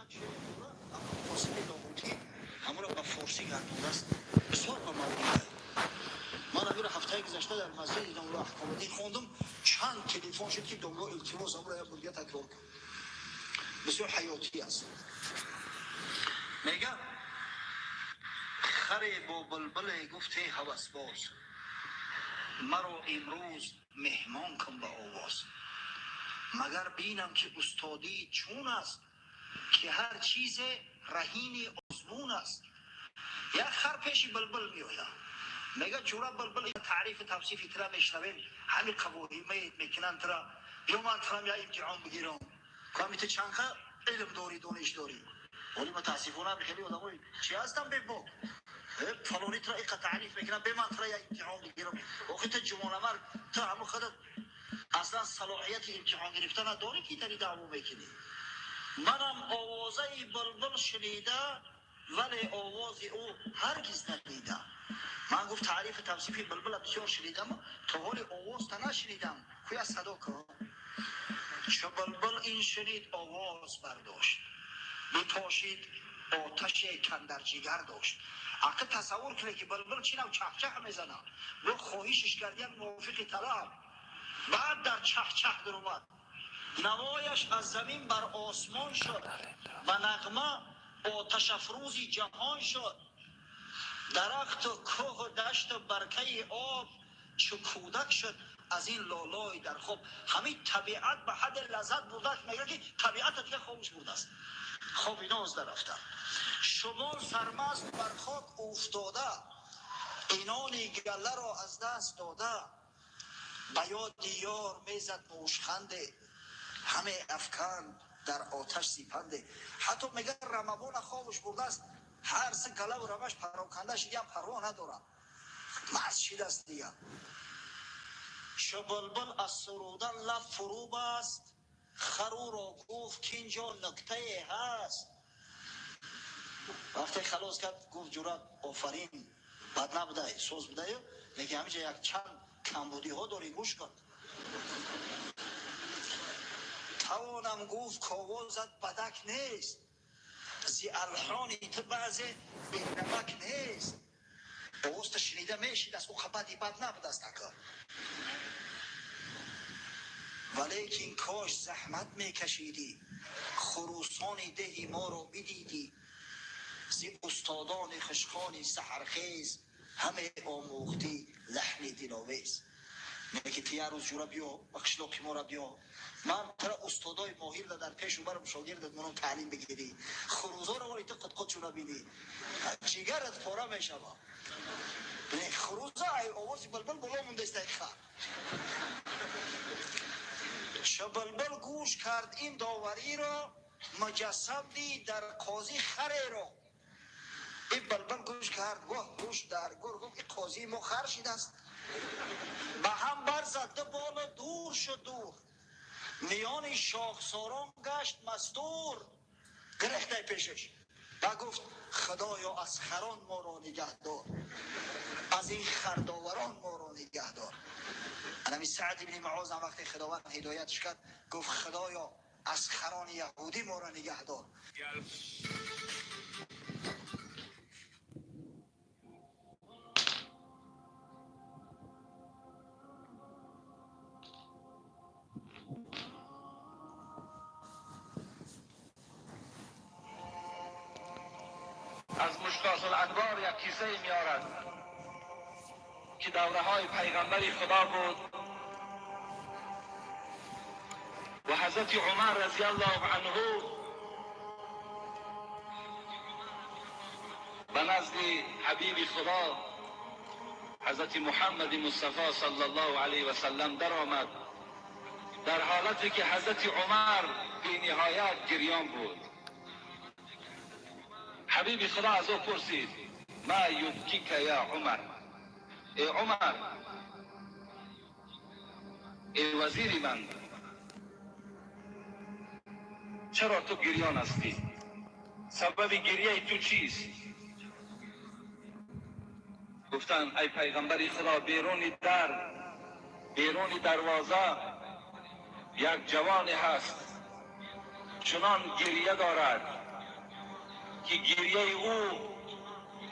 Як шеър дорад, Абулқосими Лоҳутӣ ҳамонро ба форсӣ гардондааст. Бисёр ба маврида. Мана. Ман ҳафтаи гузашта дар масҷид дидам, Аҳкомуддин хондам, чанд телефон шуд, ки домло илтимос амро як бурга такрор кун. Бисёр ҳаётӣ аст. Мегам харе бо булбуле гуфте ҳавасбоз, маро имрӯз меҳмон кун ба овоз. Магар бинам ки устодӣ чун аст, ки ҳар чизе раҳини озмун аст. Як хар пеши булбул меояд, мега ҷура булбул, таърифу тавсифи тира мешнавем, ҳами қабоҳӣ мекунанд тира, биё ман тирам я имтиҳон бигирам, ками ту чанқа илм дорӣ, дониш дорӣ. Оли мутаассифона хеле одамои чи ҳастам бебок, фалони тира иқа таъриф мекунам, бе ман тира я имтиҳон бигирам. Охи ту ҷумонамар, ту ҳамун худат аслан салоҳияти имтиҳон гирифта надорӣ, ки тари даъво мекунӣ. Манам овозаи булбул шунида, вале овози ӯ ҳаргиз надида. Ман гуфт таърифу тавсифи булбула бисёр шунидам, то ҳоли овозта нашунидам, кӯя садо кун. Чу булбул ин шунид, овоз бардошт, бипошид оташе кандар ҷигар дошт. Ақл тасаввур кунед, ки булбул чӣ нав чахчах мезанад, бо хоҳишиш кард як мувофиқи талаб, баъд дар чахчах даромад, навояш аз замин бар осмон шуд, ба нағма оташафрӯзи ҷаҳон шуд. Дарахту кӯҳу дашту баркаи об чу кӯдак шуд аз ин лолой дар хоб. Ҳамин табиат ба ҳадди лаззат бурдааст, мега ки табиата дига хомӯш бурдааст, хоби ноз дарафта. Шумо сармаст бар хок уфтода, инони галларо аз даст дода, ба ёди ёр мезад нӯшханде, ҳаме афканд дар оташ сипанде. Ҳатто мега рамабона хобуш бурдааст, ҳар се галаву рамаш пароканда шидиам, парво надорад, маст шидаст дига. Чу булбул аз сурудан лаб фурӯ баст, хар ӯро гуфт ки инҷо нуктае ҳаст. Вақте халос кард, гуфт: ҷура, офарин, бад набудай, соз будаю, лекин ҳаминҷа як чанд камбудиҳо дорӣ, гӯш кун. Тавонам гуфт ковозат бадак нест, зи алҳони ту баъзе бенамак нест. Овозта шунида мешидаст, ӯ бади бад набудаст ака, валекин кош заҳмат мекашидӣ, хурӯсони деҳи моро бидидӣ. Зи устодони хушхони саҳархез ҳаме омӯхтӣ лаҳни диловез. Меги ту як рӯз ҷура биё ба қишлоқи мора биё, ман тара устодои моҳирда дар пешу барам шогирдат монам, таълим бигирӣ, хурӯзоро вали ту қутқут бинӣ, ҷигарат пора мешава. Хурӯза ай овози булбул боло мондааст, хар. Чу булбул гӯш кард ин довариро, муҷассам дид дар қозӣ хареро. Ин булбул гӯш кард, воҳ, гӯш дар гур, гуфт: ин қозии мо хар шидааст. Ба ҳам барзад ду болу дур шуд дур, миёни шохсорон гашт мастур. Гирехтай пешаш ва гуфт: худоё, аз харон моро нигаҳдор, аз ин хардоварон моро нигаҳдор. Анами Саъд ибни Муоз ҳам вақте Худованд ҳидоятш кард, гуфт: худоё, аз харони яҳудӣ моро нигаҳдор. Аз مشکات الانوار یک کیسه میارد که دوره های پیغمبر خدا بود و حضرت عمر رضی الله عنه به نزد حبیب خدا حضرت محمد مصطفی صلی الله علیه و سلم در آمد، در حالتی که حضرت عمر بی نهایت گریان بود. حبیب خدا از او پرسید: ما یبکیک یا عمر؟ ای عمر، ای وزیر من، چرا تو گریان هستی؟ سبب گریه تو چیست؟ گفتن: ای پیغمبر خدا، بیرون در بیرون دروازه یک جوانی هست، چنان گریه دارد که گریه او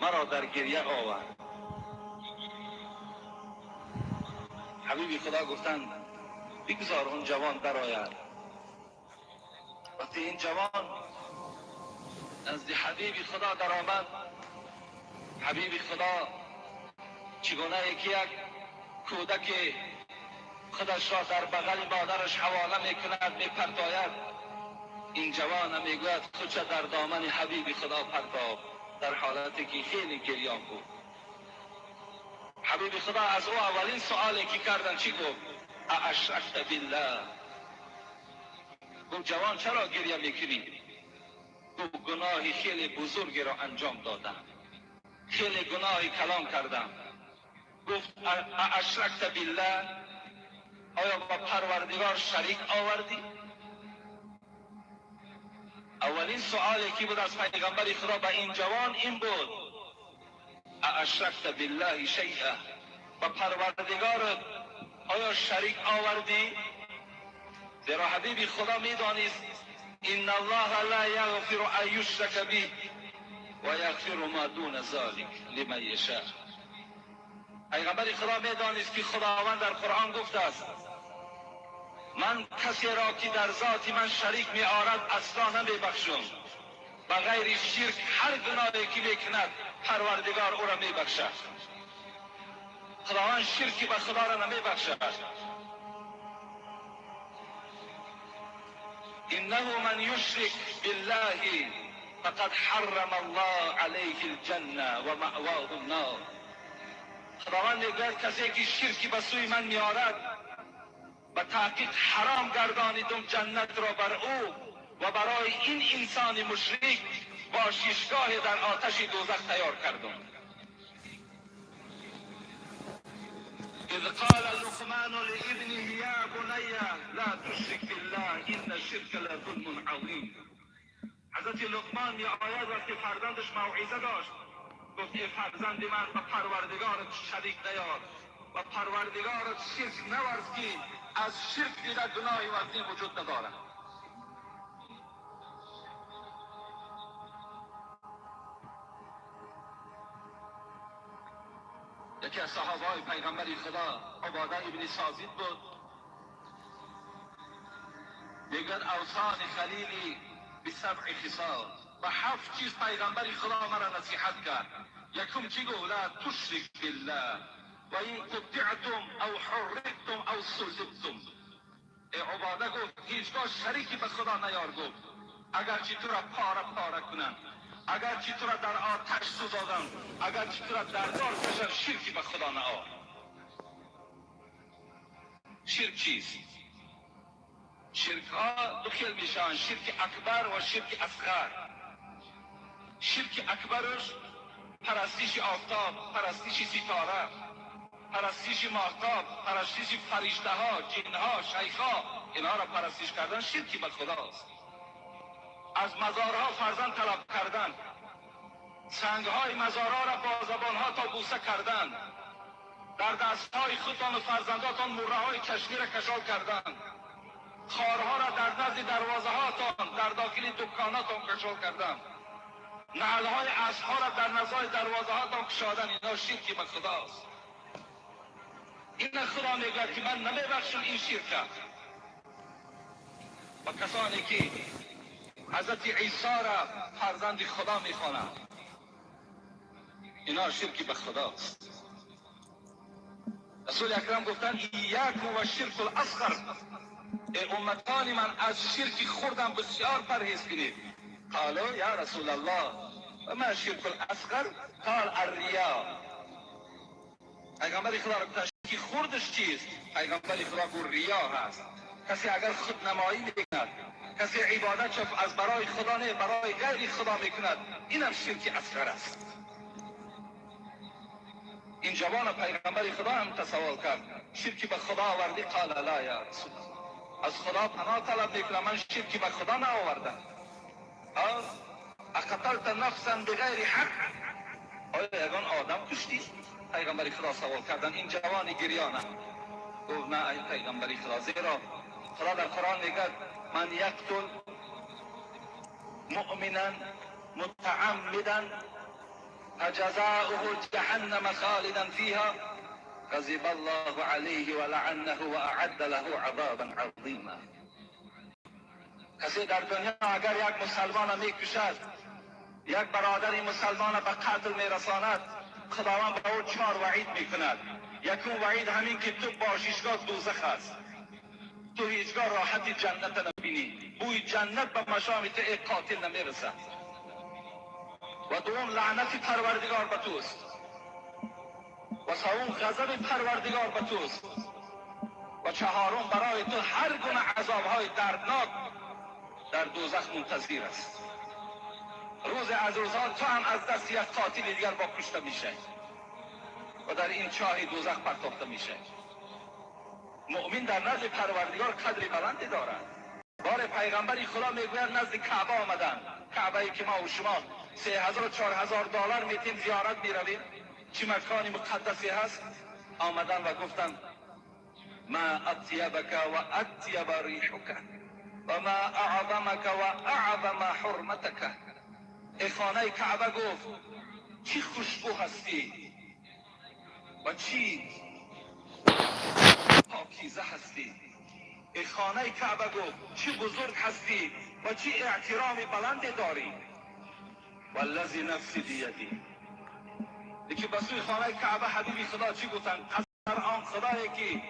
مرا در گریه آورد. حبیبی خدا گفتند بگذار اون جوان درآید. وقتی این جوان نزد حبیب خدا درآمد، حبیب خدا چگونه که یک کودک خودش را در بغل مادرش حواله میکند، میپرتاید، این جوان میگوید خودش در دامن حبیب خدا پرتاب، در حالتی که خیلی گریان بود. حبیب خدا از او اولین سوالی که کردن چی گفت؟ اشرکت بالله. گفت جوان چرا گریه میکنی؟ گفت گناهی خیلی بزرگی را انجام دادم، خیلی گناهی کلام کردم. گفت اشرکت بالله، آیا با پروردگار شریک آوردی؟ اولین سوالی که بود از پیغمبر خدا به این جوان این بود، اشرکت بالله شیئا، با پروردگارت آیا شریک آوردی؟ زیرا حبیب خدا میدانست ان الله لا یغفر ان یشرک به و یغفر ما دون ذلک لمن یشاء. پیغمبر خدا میدانست که خداوند در قرآن گفته است من کسی را که در ذات من شریک می آرد اصلا نمی بخشم، به غیر شرک هر گناهی که میکند پروردگار او را می بخشد. خداوند شرکی به خدا را نمی بخشد. انه من یشرک بالله فقد حرم الله علیه الجنه و مأواه النار. خداوند میگوید کسی که شرکی به سوی من میآرد به تحقیق حرام گردانیدم جنت را بر او و برای این انسان مشرک باششگاه در آتش دوزخ تیار کردم. اذ قال لقمان لابنه یا بنی لا تشرک بالله ان الشرک لظلم عظیم. حضرت لقمان می آید وقتی فرزندش موعظه داشت، گفت ای فرزند من به پروردگارت شریک نیار و پروردگارت شرک نورز که از شرک دیده گناهی وزنی وجود ندارد. یکی از صحابه های پیغمبر خدا عباده ابن سازید بود، میگوید اوصان خلیلی به سبع خصال، به 7 چیز پیغمبر خدا مرا نصیحت کرد. یکم چی گفت؟ لا تشرک بالله و این قطعتم او حرقتم او صلبتم. ای عباده گفت هیچگاه شریکی به خدا نیار، گفت اگرچه تو را پاره پاره کنند، اگرچه تو را در آتش سوزادم، اگرچه تو را در دار کشم، شرکی به خدا نیار. شرک چیست؟ شرک ها دو خیل میشن، شرک اکبر و شرک اصغر. شرک اکبرش پرستش آفتاب، پرستش ستاره، پرستش ماهتاب، پرستش فرشته ها، جن ها، شیخ ها، اینها را پرستش کردن شرکی به خداست. از مزارها فرزند طلب کردن، سنگ های مزارها را با زبان ها تا بوسه کردن، در دست های خودتان و فرزنداتان مره های چشمی را کشال کردن، خارها را در نزد دروازه هاتان در داخل دکاناتان کشال کردن، نعل های اسب ها را در نزد دروازه هاتان کشادن، اینا شرکی به خداست. این خدا میگه که من نمیبخشم این شرک. و کسانی که حضرت عیسی را فرزند خدا میخوانند، اینا شرکی به خداست. رسول اکرم گفتن ایاکم و شرک الاصغر، ای امتان من از شرک خوردم بسیار پرهیز کنید. قالوا یا رسول الله و ما شرک الاصغر؟ قال الریا. پیغمبر خدا را گفتن شرک خوردش چیست؟ پیغمبر خدا گفت ریا هست. کسی اگر خود نمایی میکند، کسی عبادت از برای خدا نه برای غیر خدا میکند، اینم شرک اصغر است. این جوان پیغمبر خدا هم تصور کرد شرکی به خدا آوردی؟ قال لا یا رسول الله، از خدا پناه طلب میکنم، من شرکی به خدا نآوردم. اقتلت نفسا بغیر حق، آیا یگان آدم کشتی؟ پیغمبر خدا سوال کردن. این جوان گریانه گفت نه ای پیغمبر خدا، زیرا خدا در قرآن میگه من یقتل مؤمنا متعمدا فجزاؤه جهنم خالدا فيها غضب الله علیه و لعنه و اعد له عذابا عظیما. کسی در دنیا اگر یک مسلمان میکشد، یک برادر مسلمان به قتل میرساند، خداوند به او 4 وعید میکند. یکم وعید همین که تو باششگاه دوزخ است، تو هیچگاه راحت جنت نبینی، بوی جنت به مشام تو ای قاتل نمیرسد. و دوم لعنت پروردگار به توست، و سوم غضب پروردگار به توست، و چهارم برای تو هر گونه عذابهای دردناک در دوزخ منتظر است. روز از روزها تو هم از دست یک قاتل دیگر با کشته میشه و در این چاه دوزخ پرتاخته میشه. مؤمن در نزد پروردگار قدر بلندی دارد. بار پیغمبری خدا میگوید نزد کعبه آمدن، کعبه ای که ما و شما 3000 4000 دلار میتیم زیارت میرویم، چه مکانی مقدسی هست. آمدن و گفتند ما اطیبک و اطیب ریحک و ما اعظمک و اعظم حرمتک. ای خانه کعبه گفت چی خوشبو هستی و چی پاکیزه هستی. ای خانه کعبه گفت چی بزرگ هستی و چی احترام بلند داری. والذی نفسی بیدی. یکی به سوی خانه کعبه حبیبی خدا چی گفتن؟ قسم آن خدایی که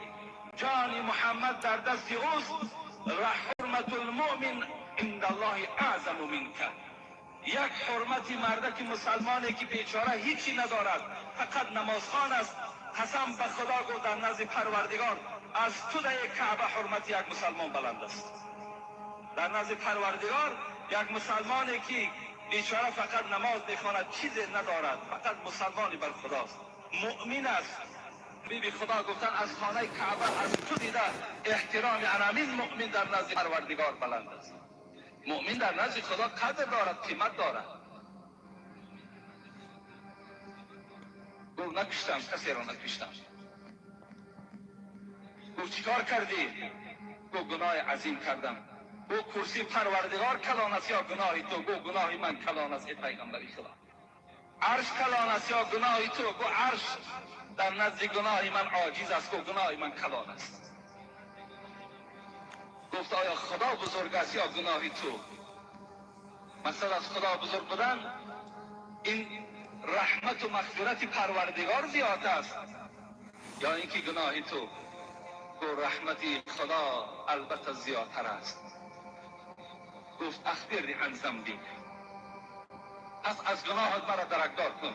جان محمد در دست اوست، حرمت المؤمن عند الله اعظم منک. یک حرمت مردک مسلمانی که بیچاره هیچی ندارد، فقط نمازخوان است، قسم به خدا گفت در نزد پروردگار از تو در کعبه حرمت یک مسلمان بلند است. در نزد پروردگار یک مسلمانی که بیچاره فقط نماز میخواند، چیزی ندارد، فقط مسلمانی بر خداست، مؤمن است. بی خدا گفتن از خانه کعبه از تو دیده احترام انامین مؤمن در نزد پروردگار بلند است. مؤمن در نزد خدا قدر دارد، قیمت دارد. گفت نکشتم، کسی را نکشتم. گفت چیکار کردی؟ گفت گناه عظیم کردم. گفت کرسی پروردگار کلان است یا گناه تو؟ گفت گناه من کلان است ای پیغمبر خدا. عرش کلان است یا گناه تو؟ گفت عرش در نزد گناه من عاجز است. گفت گناه من کلان است. گفت آیا خدا بزرگ است یا گناه تو؟ مثلا از خدا بزرگ بودن این رحمت و مغفرت پروردگار زیاد است یا اینکه گناه تو؟ گفت رحمت خدا البته زیادتر است. گفت اخبرنی عن ذنبی، پس از گناهت مرا درکدار کن.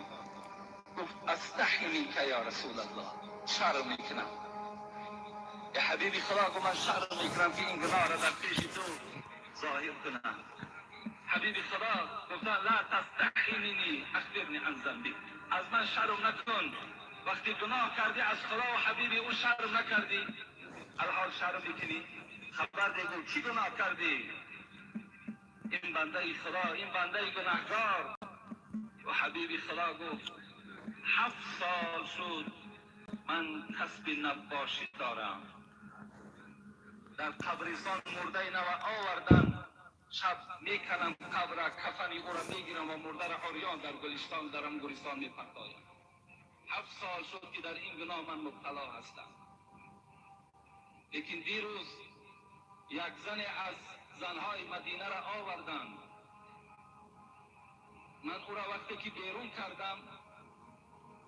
گفت استحی منک یا رسول الله، شرم میکنم. ای حبیبی خدا، گفت من شرم میکنم که این گناه را در پیش تو ظاهر کنم. حبیبی خدا گفت لا تستحی منی اخبرنی عن ذنبی، از من شرم نکن. وقتی گناه کردی از خدا و حبیبی او شرم نکردی، الحال شرم میکنی؟ خبر ده چی گناه کردی؟ این بنده خدا، این بنده گناهکار. و حبیبی خدا گفت 7 سال شد من کسب نباشی دارم، در قبرستان مرده نو آوردن، شب میکنم قبر، کفنی او را میگیرم و مرده را عریان در گلستان درم گلستان میپرتایم. 7 سال شد که در این گناه من مبتلا هستم. لیکن دیروز یک زن از زنهای مدینه را آوردند، من او را وقتی که بیرون کردم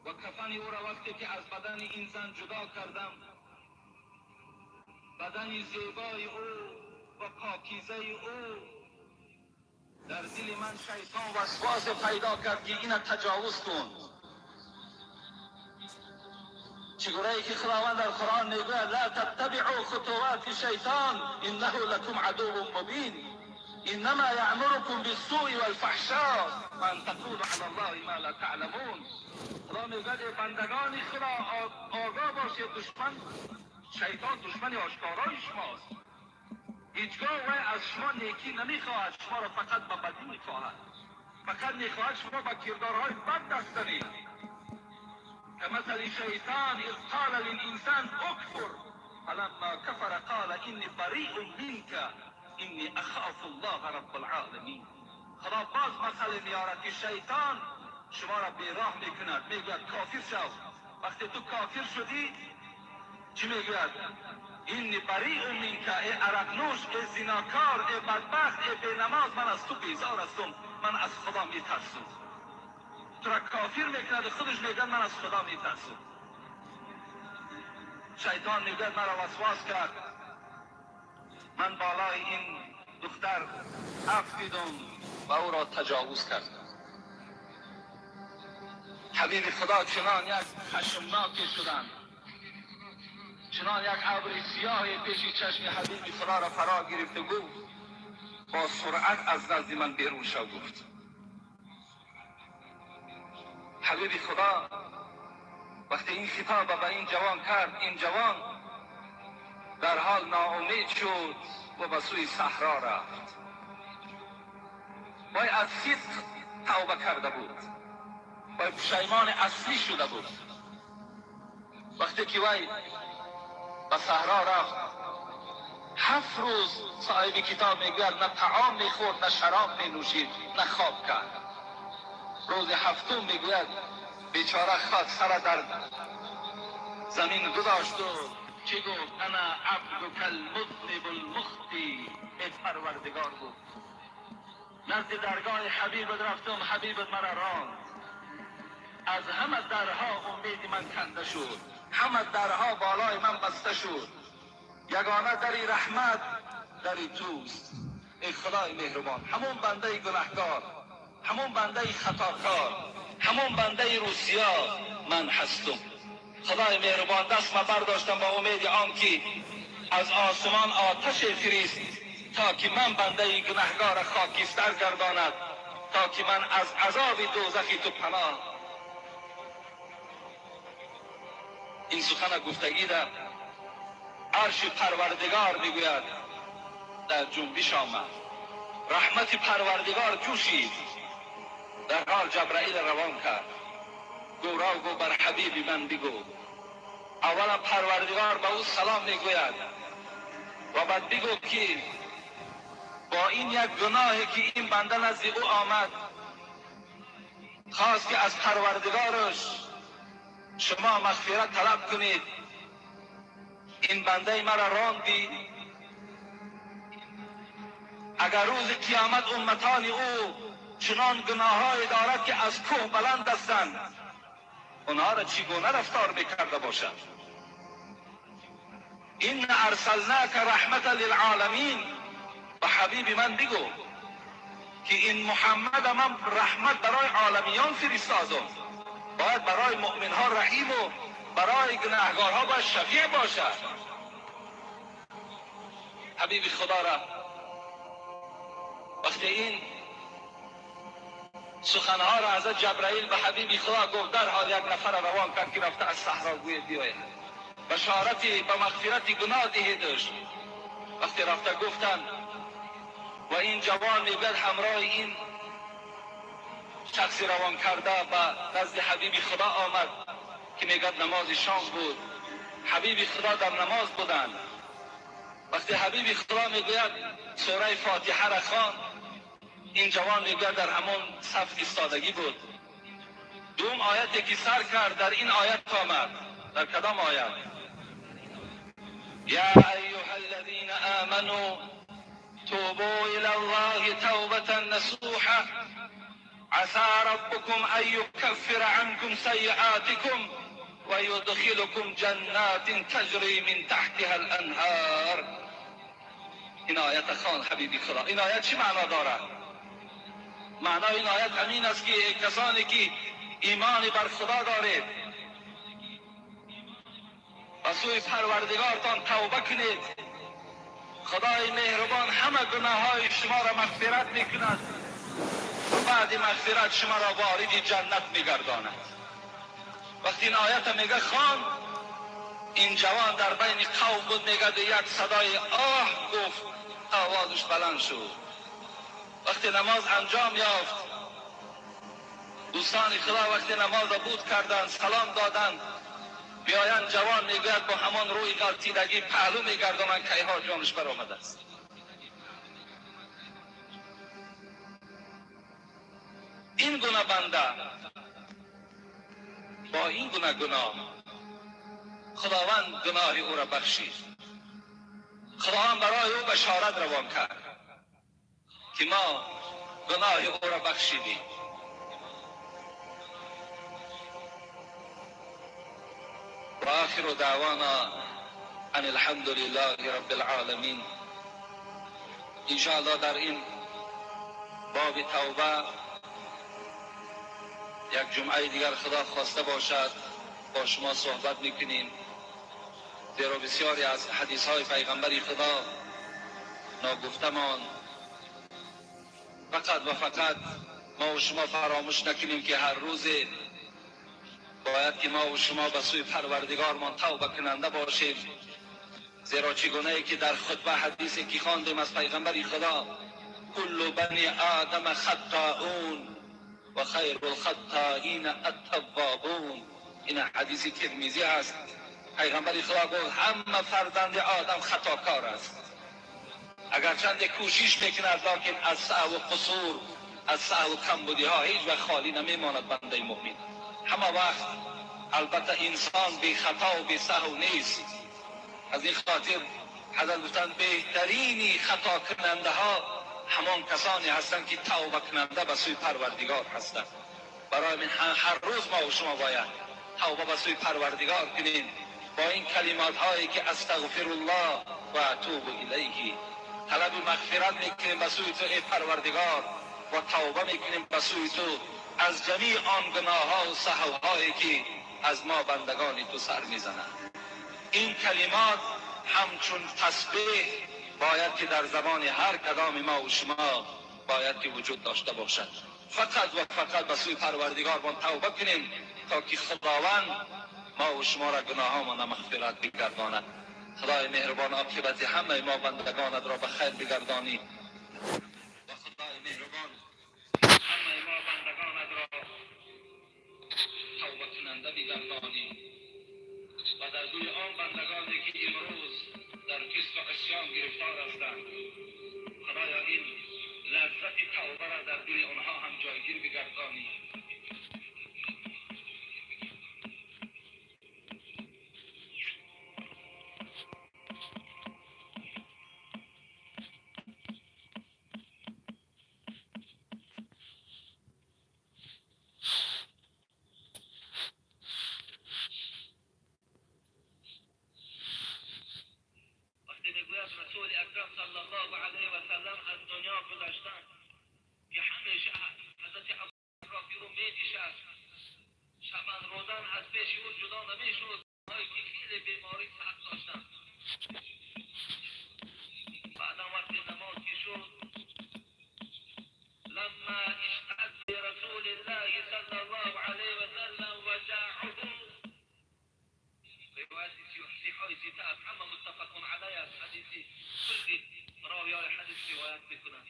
و کفن او را وقتی که از بدن این زن جدا کردم، بدن زیبای او و پاکیزه او در دل من شیطان وسواس پیدا کرد که اینو تجاوز کن. چگونه که خداوند در قرآن میگوید لا تتبعوا خطوات الشیطان انه لکم عدو مبین انما یأمرکم بالسوء والفحشاء وان تقولوا علی الله ما لا تعلمون. خدا میگوید بندگان خدا آگاه باشید، دشمن شیطان دشمن آشکارای شماست، هیچگاه وی از شما نیکی نمیخواهد، شما را فقط به بدی میخواهد، فقط میخواهد شما به کردارهای بد دست زنید. كمثل الشيطان إذ قال للإنسان اكفر فلما كفر قال إني بريء منك إني أخاف الله رب العالمين. خدا باز مسئله میارد که شیطان شما را بیراه میکند، میگوید کافر شو. وقتی تو کافر شدی چی میگوید؟ اینی بریء منک، ای عرق نوش، ای زیناکار، ای بدبخت، ای بینماز، من از تو بیزار هستم، من از خدا میترسم. تو را کافر میکند، خودش میگه من از خدا میترسم. شیطان میگه مرا وسواس کرد، من بالای این دختر افتیدم و او را تجاوز کردم. حبیب خدا چنان یک خشمناکی شدند، چنان یک ابر سیاه پیش چشم حبیب خدا را فرا گرفت و گفت با سرعت از نزد من بیرون شو. گفت حبیب خدا وقتی این خطاب به این جوان کرد، این جوان در حال ناامید شد و به سوی صحرا رفت. وای از صدق توبه کرده بود، وای پشیمان اصلی شده بود. وقتی که وای به صحرا رفت، 7 روز صاحب کتاب میگوید نه طعام میخورد، نه شراب مینوشید، نه خواب کرد. روز هفتم میگوید بیچاره خاک سر در زمین گذاشت و چی گفت؟ انا عبدک المذنب المخطی. ای پروردگار، گفت نزد درگاه حبیبت رفتم، حبیبت مرا راند، از همه درها امید من کنده شد، همه درها بالای من بسته شد، یگانه دری رحمت دری توست. ای خدای مهربان، همون بنده گناهکار، همون بنده خطاکار، همون بنده روسیا من هستم. خدای مهربان، دست ما برداشتم با امید آن که از آسمان آتش فریست تا که من بنده گناهکار خاکستر گرداند، تا که من از عذاب دوزخی تو پناه. این سخن گفتگی در عرش پروردگار میگوید در جنبش آمد، رحمت پروردگار جوشید. در حال جبرائیل روان کرد، گو را گو بر حبیب من بگو. اولا پروردگار به او سلام میگوید و بعد بگو که با این یک گناهی که این بنده نزد او آمد، خواست که از پروردگارش شما مغفرت طلب کنید، این بنده مرا راندی. اگر روز قیامت امتان او چنان گناه‌های دارد که از کوه بلند هستند، اونها را چگونه رفتار میکرده باشد؟ این ارسلناک رحمت للعالمین. و حبیب من بگو که این محمد من رحمت برای عالمیان فرستادم، باید برای مؤمن ها رحیم و برای گناهکارها باید شفیع باشد. حبیب خدا را وقتی این سخنها را حضرت جبرائیل به حبیب خدا گفت، در حال یک نفر روان کرد که رفته از صحرا گوید بیاید بشارتی به مغفرت گناه دهیدش. وقتی رفته گفتند و این جوان میگوید همراه این شخصی روان کرده به نزد حبیب خدا آمد که میگوید نماز شام بود، حبیب خدا در نماز بودند. وقتی حبیب خدا میگوید سوره فاتحه را خواند، این جوان میگوید در همان صف ایستادگی بود. دوم آیت که سر کرد در این آیت آمد. در کدام آیت؟ یا ایها الذین آمنوا توبوا الى الله توبة نصوحا عسى ربكم ان يكفر عنكم سيئاتكم ويدخلكم جنات تجري من تحتها الانهار. این آیت خان حبیبی خدا. این آیت چی معنا دارد؟ معنای این آیت همین است که کسانی که ایمان بر خدا دارید و سوی پروردگارتان توبه کنید، خدای مهربان همه گناههای شما را مغفرت میکند و بعد مغفرت شما را وارد جنت میگرداند. وقتی این آیت میگه خان، این جوان در بین قوم بود، میگه یک صدای آه گفت، آوازش بلند شد. وقتی نماز انجام یافت، دوستان خدا وقتی نماز را بود کردند، سلام دادند، بیایند جوان میگوید با همان روی غلطیدگی پهلو میگردانند که ایها جانش برآمده است. این گونه بنده، با این گونه گناه خداوند گناه او را بخشید. خداوند برای او بشارت روان کرد که ما گناه او را بخشیدیم. و آخر دعوانا ان الحمد لله رب العالمین. انشاءالله در این باب توبه یک جمعه دیگر خدا خواسته باشد با شما صحبت میکنیم، زیرا بسیاری از حدیث های پیغمبر خدا ناگفتمان. فقط و فقط ما و شما فراموش نکنیم که هر روز باید که ما و شما به سوی پروردگارمان توبه کننده باشیم، زیرا چگونه ای که در خطبه حدیثی که خواندیم از پیغمبر خدا، کل بنی آدم خطاؤون و خیر الخطائین التوابون. این حدیث ترمذی است. پیغمبر خدا گفت همه فرزند آدم خطاکار است، اگرچند کوشش میکند لکن از سهو و قصور، از سهو و کمبودی ها هیچ وقت خالی نمیماند بنده مؤمن. همه وقت البته انسان بی خطا و بی سهو نیست. از این خاطر حضرت گفتند بهترین خطا کننده ها همان کسانی هستند که توبه کننده به سوی پروردگار هستند. برای من هر روز ما و شما باید توبه به سوی پروردگار کنیم با این کلمات هایی که استغفر الله و اتوب الیه، طلب مغفرت میکنیم به سوی تو ای پروردگار و توبه میکنیم به سوی تو از جمیع آن گناه ها و سهوهایی که از ما بندگان تو سر میزنند. این کلمات همچون تسبیح باید که در زبان هر کدام ما و شما باید که وجود داشته باشد. فقط و فقط به سوی پروردگار ما توبه کنیم تا که خداوند ما و شما را گناهامان مغفرت بگرداند. خدای مهربان عاقبت همه ما بندگانت را به خیر بگردانی و خدای مهربان همه ما بندگانت را توبه کننده بگردانی و در روی آن بندگانی که امروز در فسق و عصیان گرفتار هستند، خدایا این لذت توبه را در دل آنها هم جایگیر بگردانی. رسول اکرم صلی الله علیه و سلم از دنیا گذشتند که همیشه حضرت ابوبکر او می‌نشست، شبان روزان از پیش او جدا نمی‌شد، که خیلی بیماری سخت داشتند. بعدا وقتی نماز که شد، لما اشتد برسول الله صلی الله علیه و سلم وجعه، روایت 33 سیته از همه متفق علیه است، حدیثی کلی راویای حدیث روایت میکنند.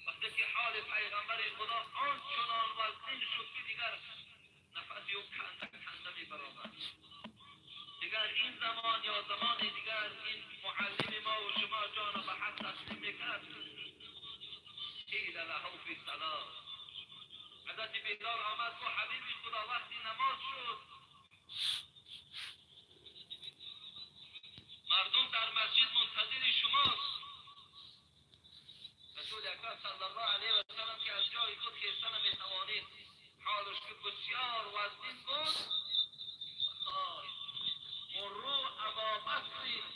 وقتی که حال پیغمبر خدا آنچنان وزین شد که دیگر نفس او کنده کنده میبرآمد، دیگر این زمان یا زمان دیگر این معلم ما و شما جان به حق تسلیم میکرد. قیل له فی الصلاه، حضرت بلال آمد و حبیب خدا وقتی نماز شد